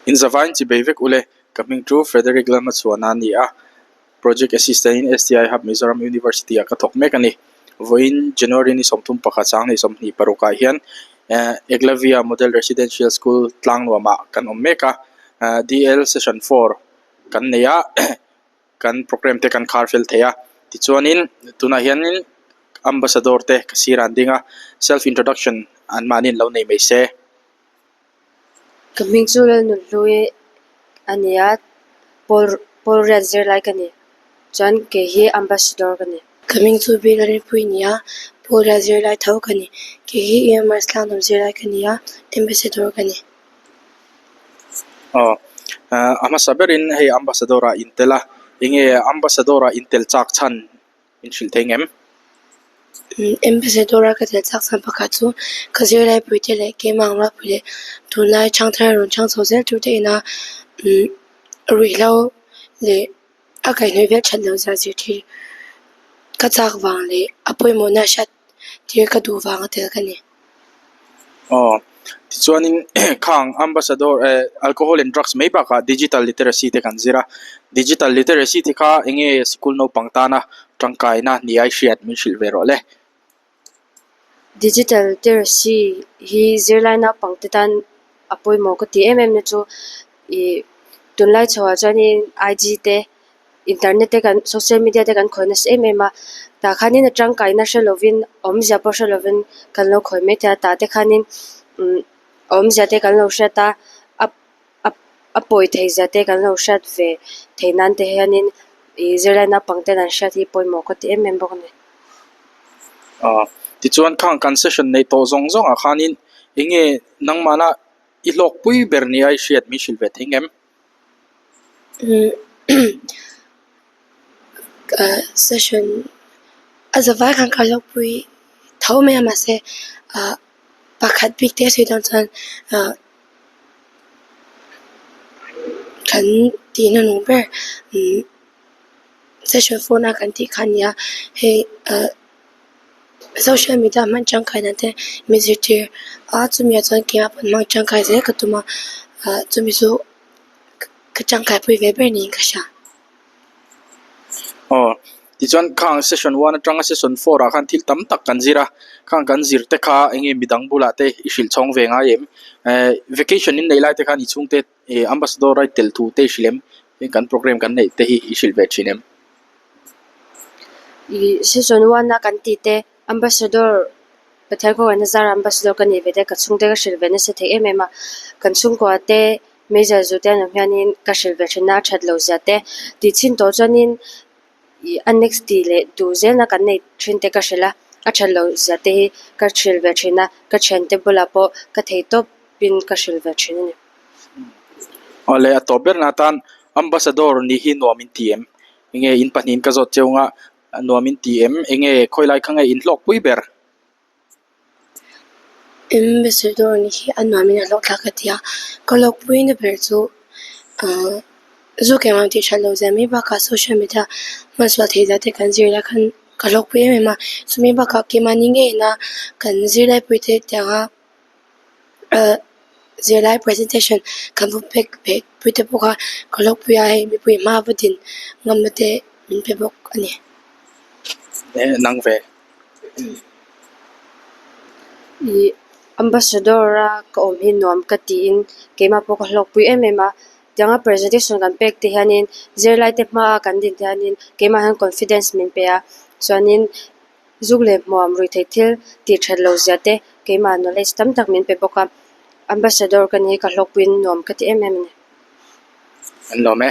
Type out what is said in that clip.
In zavain chi bei vek ule, ka hming chu Frederick Lalhmachhuana a ni a, Project Assistant in STI Hub Mizoram University ah ka thawk mek a ni. Vawiin January ni 31 sanghnih 26 ah hian Eklavya Model Residential School tlangnuamah kan awm mek a, DL Session 4 kan nei a. Kan programme te kan khar fel thei a tichuanin tunah hianin ambassador te ka sir ah an ding a self introduction an mahni an lo nei mai se. Ka hming chu Lalnunhlui a ni a pawl pawl riat zirlai ka ni chuan kei hi ambassador ka ni. Ka hming chu Bill Rinpui a ni a pawl riat zirlai tho ka ni kei hi EMRS tlangdawm zirlai ka ni a ambassador ka ni. Aw a hmasa berin hei ambassador ah in tel a enge ambassador ah in tel chak chhan in hrilh thei ngem? Ambassador a ka tel chak chhan pakhat chu ka zirlai pui te leh keimah ang rualpui leh tunlai thangthar rawn chang chho zel tur te ina ruihhlo leh a kaihhnawih vel that loh zia zirtir ka chak vang leh a pawimawhna hriat tir ka duh vanga tel ka ni. Aw, tichuanin khang ambassador eh alcohol and drugs mai bakah digital literacy te kan zir a, digital literacy te kha eng nge sikul naupang tana tangkaina ni ai hriat min hrilh ve rawh le. Digital literacy hi zirlai naupang te tan a pawimawh ka ti em em na chu ih tunlai chhoah chuanin IG te internet te kan social media te kan khawih nasa em em a tah khanin a tangkaina hre lovin awmzia pawh hre lovin kan lo khawih mai thei a tah te khanin umm awmzia te kan lo hriat a a a a pawi theih zia te kan lo hriat ve theih nan te hianin ih zirlai naupang ten an hriat hi pawimawh ka ti em em bawk a ni. Aw tichuan khang kan session neih tawh zawng zawng ah khanin eng nge nangmahna i hlawkpui ber nia i hriat min hrilh ve thei ngem? Session a zavai khan ka hlawkpui tho mai a mahse ah pakhat bik te sawi dawn chuan ah kan tih hnuhnung ber umm session phone a kan tih kha a ni a hei ah social media hman tangkai dan te min zirtir a chumi ah chuan keimah pawh hmang tangkai zel ka tum a ah chumi chu. Ka tangkai pui ve ber niin ka hria. Aw, tichuan khang session one atanga session four ah khan thil tam tak kan zir a, khang kan zir te kha eng nge midang bulah te i hrilh chhawng ve ngai em? Eh vacation in neih lai te khan i chhungte eh ambassador a i tel thu te i hrilh em? Heng kan programme kan neih te hi i hrilh ve thin em? Ih session one a kan tih te ambassador Pathian kawngah zara ambassador ka nih ve te ka chhungte ka hrilh ve nasa thei em em a, kan chhungkua te Major Zute an awm hianin ka hrilh ve thin a, a that loh zia te tih chhin tawh chuanin ih a next tih leh duh zelna kan nei thin te ka hrilh a, a that loh zia te hi ka hrilh ve thin a, ka thiante bulah pawh ka thei tawpin ka hrilh ve thin a ni. Awle a tawp berna atan Ambassador nih hi nuam in ti em? Enge in pahnihin ka zawt cheu nga nuam in ti em? Enge khawi lai kha nge in hlawk pui ber? Ambassador nih hi a nuam in a hlawk thlak ka ti a, ka hlawkpui na ber chu ahh zu keimah tih that loh zia mai bakah social media hmansual theih zia te kan zir lai khan ka hlawkpui em em a, chumi bakah keimahni ngeiin a kan zirlai pui te tiang a ahh zirlai presentation kan va pek ve pui te bawk a ka hlawkpui a hei mipui hma va din ngamna te min pe bawk a ni. Nang ve. Ih ambassador a ka awm hi nuam ka tiin keimah pawh ka hlawkpui em em a tianga presentation kan pek te hianin zirlai te hmaa kan din te hianin keimah hian confidence min pe a chuanin zuk leh hmuam rui theih thil tih that loh zia te keimah knowledge tam tak min pe bawk a ambassador ka ni hi ka hlawkpuiin nuam ka ti em em a ni. An lawm e.